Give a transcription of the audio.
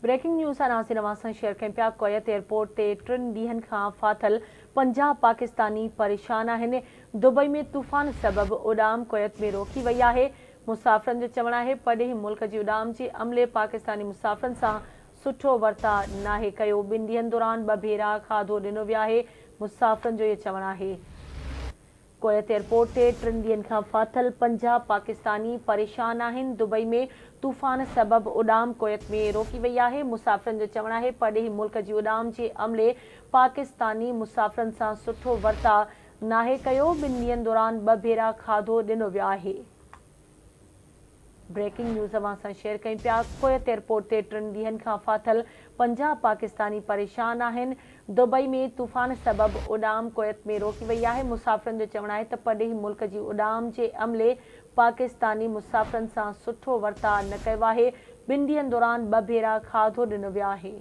Breaking news سان ناظرين اوهان سان شيئر ڪيون پيا ڪويت ايئرپورٽ تي ٽن ڏينهن کان ڦاٿل 50 پاڪستاني پريشان آهن دبئي ۾ طوفان سبب اڏام ڪويت ۾ روڪي وئي آهي مسافرن جو چوڻ آهي پرڏيهي ملڪ جي اڏام جي عملي پاڪستاني مسافرن سان سٺو ورتاء ناهي ڪيو ٻن ڏينهن دوران ٻه ڀيرا کاڌو ڏنو ويو آهي مسافرن جو اهو چوڻ آهي. ڪويت ايئرپورٽ تي ٽن ڏينهن کان ڦاٿل 50 پاڪستاني پريشان آهن، دبئي ۾ طوفان سبب اڏام ڪويت ۾ روڪي وئي آهي، مسافرن جو چوڻ آهي پرڏيهي ملڪ جي اڏام جي عملي پاڪستاني مسافرن سان سٺو ورتاء ناهي ڪيو، ٻن ڏينهن دوران ٻه ڀيرا کاڌو ڏنو ويو آهي. بريڪنگ نيوز اوهان سان شيئر ڪيون پيا ڪويت ايئرپورٽ تي ٽن ڏينهن کان ڦاٿل 50 پاڪستاني پريشان آهن دبئي ۾ طوفان سبب اڏام ڪويت ۾ روڪي وئي آهي مسافرن جو چوڻ آهي ته پرڏيهي ملڪ جي اڏام جي عملي پاڪستاني مسافرن سان سٺو ورتاء نه ڪيو آهي ٻن ڏينهن دوران ٻه ڀيرا کاڌو ڏنو ويو آهي.